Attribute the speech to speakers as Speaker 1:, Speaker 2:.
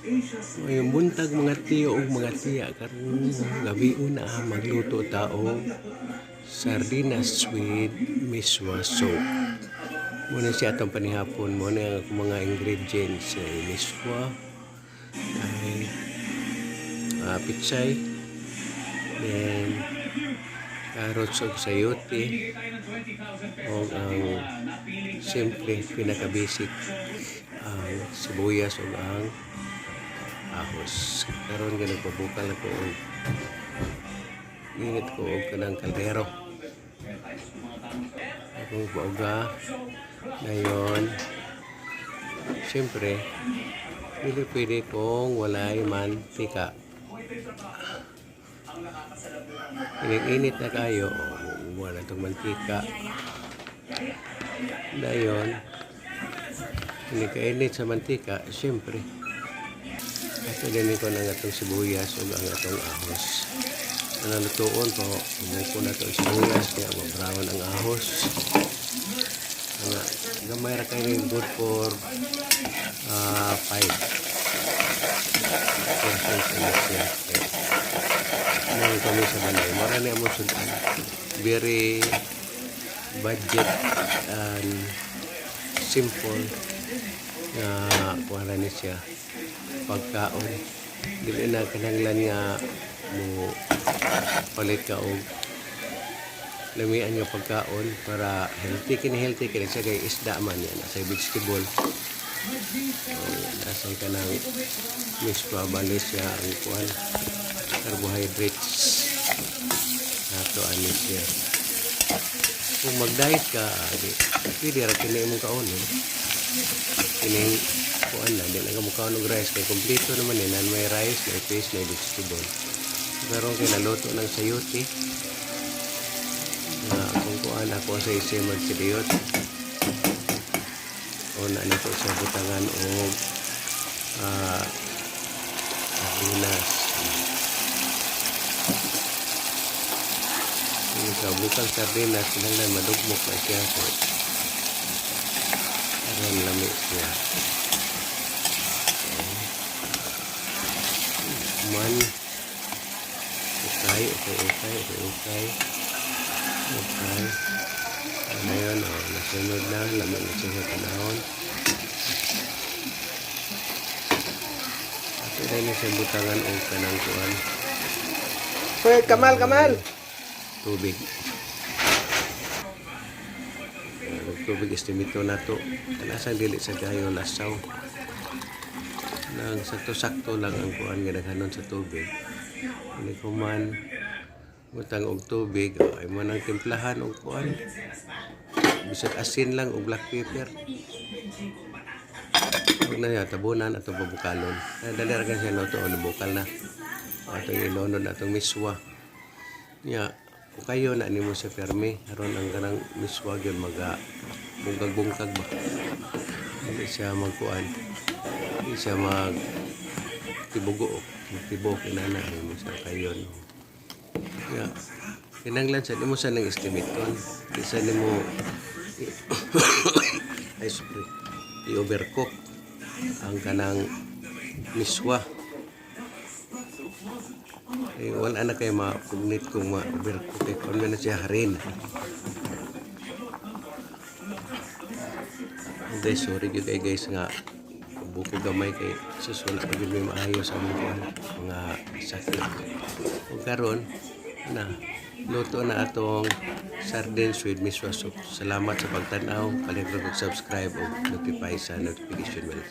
Speaker 1: Maayong buntag, mga tiyo ug mga tiya. Karong gabiuna, magluto ta og sardinas with miswa soup. Muna siya atong panihapon. Muna ang akong mga ingredients ay miswa, ay pichay, then carrots ug sayote, ug ang simple, pinaka-basic, ang sibuyas ug ang ahos. Karon kay nagpabukal ako og init ko og kanang kaldero. Akong pauga ngayon. Siyempre, dili pwede kung walay mantika. Init-init na kayo, oh, wala itong mantika. Dayon, hindi kainit sa mantika, siyempre, ato din ko ng atong sibuyas ug ang atong ahos. Nalutuon po, umuko na itong sibuyas, kaya ma-brown ang ahos. Nga, gamay ra kayo, good for 5 persons na siya. Kaya, mga kami sa balay, mara ni among sudan. Very budget and simple nga kuha ni siya pagkaon. Dili na kinahanglan nga mo palit ka og lamian nga pagkaon para healthy. Kini healthy kini siya kay isda man yan sa vegetable. Oh, nasa kanang miswa, bali siya ang kuan, carbohydrates nato ani siya. Kung mag-diet ka, di pwede ra kini imong kaonon, kining kuan na. Di na ka mukaon og rice kay kompleto naman eh, nan may rice, may fish, may vegetable. Pero kay naluto ng sayote na kung kuan ako sa isimad siliyot o na nito sa butangan og sardinas. Yung sa bukang sardinas, kinahanglan madugmok na siya so aron lami siya. Man, okay. Ano yun, oh, nasunod na, lami na siya sa panahon. Ato na siya butangan og kanang kuan.
Speaker 2: Hoy, Kamal, Kamal.
Speaker 1: Tubig. Tubig estimito na to. Kanasang dili sa kayo lasaw. Nang sakto-sakto lang ang kuan nga daghanon sa tubig. Ini kuman butang og tubig, oh, ay mo nang timplahan og kuan. Bisag asin lang og black pepper. Huwag na niya, tabunan atong pabukalon. Ay, dali ra siya luto, o nabukal na. Atong ilonod atong miswa. Nya, kung kayo na nimo sa permi, aron ang kanang miswa gyud maga bungkag-bungkag ba. Hindi siya magkuan. Hindi siya mag tibugo, magtibok inana mo sa kayon. Ya. Kinanglan sa nimo sa nang estimaton. Di sa nimo, ay sorry, i-overcook ang kanang miswa. Eh, wala na kayo mapugnit kung ma-overcook. Eh, kung na siya harin. Guys, sorry gyud kay guys nga buko gamay kay sus, wala pa gyud may maayo sa among kuan, mga sakit. Ug karon na luto na atong sardines with miswa soup. Salamat sa pagtan-aw. Kalimot og subscribe ug notify sa notification bell.